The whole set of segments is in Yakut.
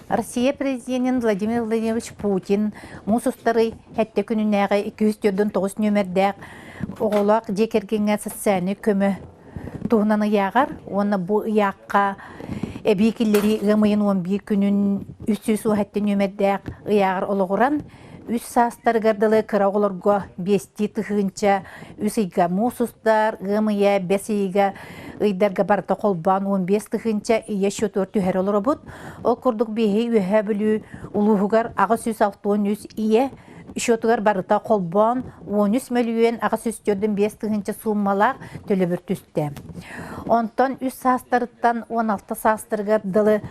Россия президенин Владимир Владимирович Путин муус устарый сэттэ күнүнээҕи 249 нүөмэрдээх оҕолоох дьиэ кэргэҥҥэ социальнай көмө туһунан ыйааҕар уонна бу ыйаахха эбии киллэрии ыам ыйын 11 күнүн 317 нүөмэрдээх ыйааҕар олоҕуран үс саастарыгар дылы кыра оҕолорго биэстии тыһыынча үс ыйга муус устар, ыам ыйа, бэс ыйга ыйдарга барыта холбоон 15 тыһыынча ийэ счетугар түһэрэ олоробут. Ол курдук биэһи Үөһээ Бүлүү улууһугар 863 ийэ счетугар барыта холбоон 13 мөлүйүөн 845 тыһыынча сууммалаах төлөбүр түстэ. Онтон үс саастарыттан 16 саастарыгар дылы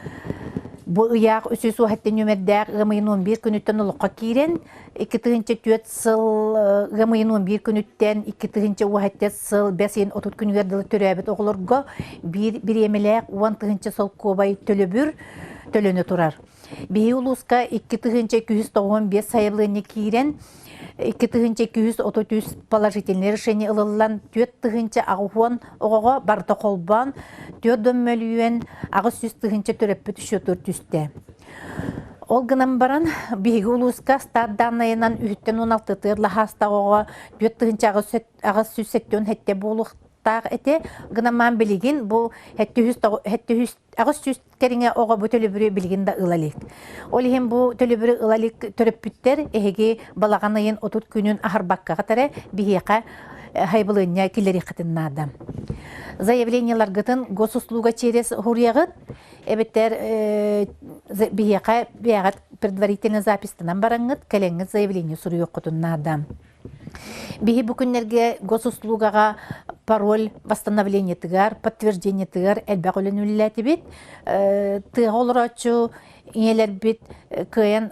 бу ыйаах 317 нүөмэрдээх ыам ыйын 11 күнүттэн олоххо киирэн, 2004 сыл ыам ыйын 11 күнүттэн 2017 сыл бэс ыйын 30 күнүгэр дылы төрөөбүт оҕолорго биир бириэмэлээх 10 тыһыынча солкуобай төлөбүр төлөнө турар. Биһи улууска 2295 сайабылыанньа киирэн, 2233 положительное решение ылыллан, 4080 оҕоҕо барыта холбоон, 4 мөлүйүөн 800 тыһыынча төрөппүт счетугар түстэ. Ол гынан баран, биһиги улууска стат дааннайынан үһүттэн 16 лаһаастаах оҕо 4887 буолуохтаах этэ. Гынан билигин бу 700 кэриҥэ оҕо бу төлөбүрү билигин да ыла илик. Ол иһин бу төлөбүрү ыла илик төрөппүттэр эһиги балаҕан ыйын 30 күнүн аһарбаккаҕыт эрэ биһиэхэ хайбылыанньа киллэриэххитин наада. Заявлениеларгытын госуслуга через хуруйаҕыт эбэтэр биһиэхэ бэйэҕит предварительно запистанан бараҥҥыт кэлэҥҥит заявление суруйуоххутун наада. Биһи бу күннэргэ госуслугаҕа пароль восстановлениетыгар, подтверждениетыгар элбэх үлэни үлэлээтибит. Тыаҕа олорооччу ийэлэрбит кыайан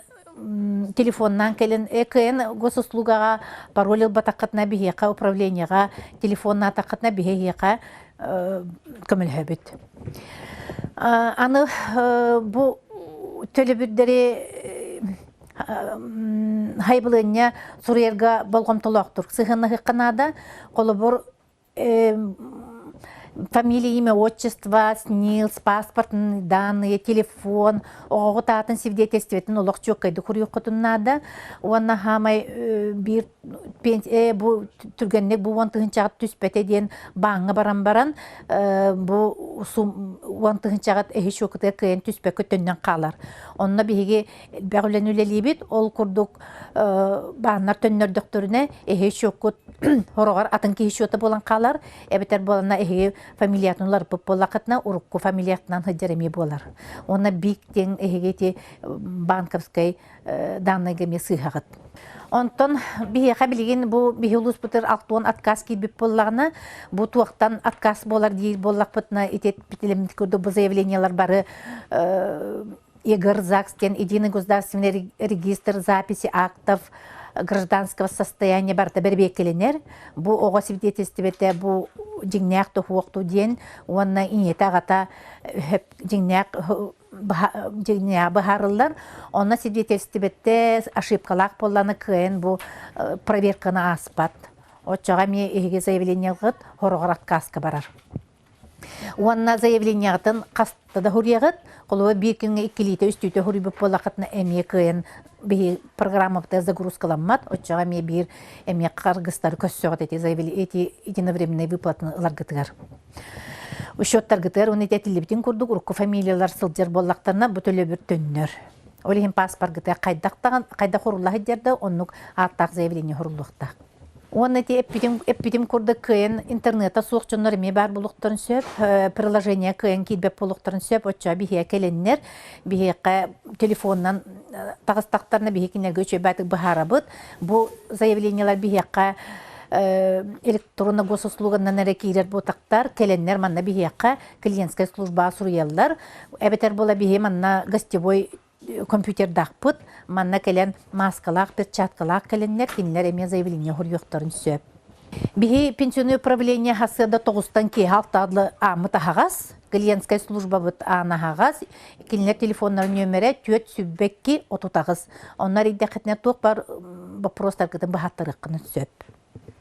телефоннаан кэлэн кыайан госуслугаҕа пароль ылбатаххытына биһиэхэ управлениеҕа телефоннаатаххытына биһи эһиэхэ көмөлөһөбүт. Аны бу төлөбүрдэри хайбылыанньа суруйарга болҕомтолоохтук сыһыаннаһыахха наада. Холобур, фамилия, имя, отчество, СНИЛС, паспортные данные, телефон, оҕоҕут аатын свидетельствотын олох чуоккайдык суруйуоххутун наада. Уонна хаамай биир бу түргэнник бу уон тыһыынчаҕыт түспэтэ диэн бааҥҥа баран баран бу уон тыһыынчаҕыт эһи чуоккутугар кыайан түспэккэ төннөн хаалар. Онно биһиги элбэх үлэни үлэлиибит. Ол курдук бааннар төннөрдөхтөрүнэ эһи счеккут хороҕор атын киһи счета буолан хаалар, эбэтэр буолана эһиги фамилиятын уларыппыт буоллаххытына урукку фамилиятынан сылдьар эмиэ буолар. Уонна БИК диэн эһиги ити банковскай данныйга эмиэ сыыһаҕыт. Онтон биһиэхэ билигин бу биһи улууспутугар 60 отказ киирбит буоллаҕына, бу туохтан отказ буолар диир буоллахпытына, ити курдук бу заявлениелар бары ЕГР ЗАГС диэн Единый государственный регистр записи актов гражданского состояния барыта бэрэбиэркэлэнэр. Бу оҕо свидетельствотэ бу дьиҥнээх тоһуохту диэн уонна ийэтэ аҕата дьиҥнээх дьиҥнээх быһаарыллар. Онно свидетельствотэ ошибкалаах буоллаҕына кыайан бу проверканы ааспат. Оччоҕо эмиэ эһиги заявлениеҕыт хороҕор отказка барар. Уонна заявлениеҕытын хаста да суруйаҕыт. Холобура, биир күҥҥэ иккилиитэ, үстүүтэ суруйбут буоллаххытына эмиэ кыайан биһи программабытыгар загрузкаламмат. Оччоҕо эмиэ биир эмиэ харгыстары көрсөҕүт эти заявление эти единовременные выплатаны ыларгытыгар. Учеттаргытыгар уонна ити этиллибитин курдук урукку фамилиялар сылдьар буоллахтарына бу төлөбүр төннөр. Ол иһин паспоргытыгар хайдах даҕаны хайдах урула сылдьар да оннук ааттаах заявление уһуруллуохтаах. Уонна ити эппитим, эппитим курдук кыайан интернета суох дьоннор эмиэ баар буолуохтарын сөп, приложение кыайан киирбэт буолуохтарын сөп. Оччоҕо биһиэхэ кэлэннэр, биһиэхэ телефонунан таҕыстахтарына биһи кинилэргэ үчүгэй быһаарабыт. Бу заявлениелар биһиэхэ электронно госуслуганнан эрэ киирэр буотахтар, кэлэннэр манна биһиэхэ клиентская службаҕа суруйаллар. Эбэтэр буола биһи манна гостевой компьютердаахпыт, манна кэлэн мааскалаах, перчаткалаах кэлэннэр кинилэр эмиэ заявление суруйуохтарын сөп. Биһи пенсионное управление хасыада тоҕустан киэһэ алтаҕа ааммыт аһаҕас, клиентскай службабыт аан аһаҕас, кинилэр телефоннарын нүөмэрэ 422 38. Онно эрийдэххитинэ туох бар боппуруостаргытын быһааттарыаххытын сөп.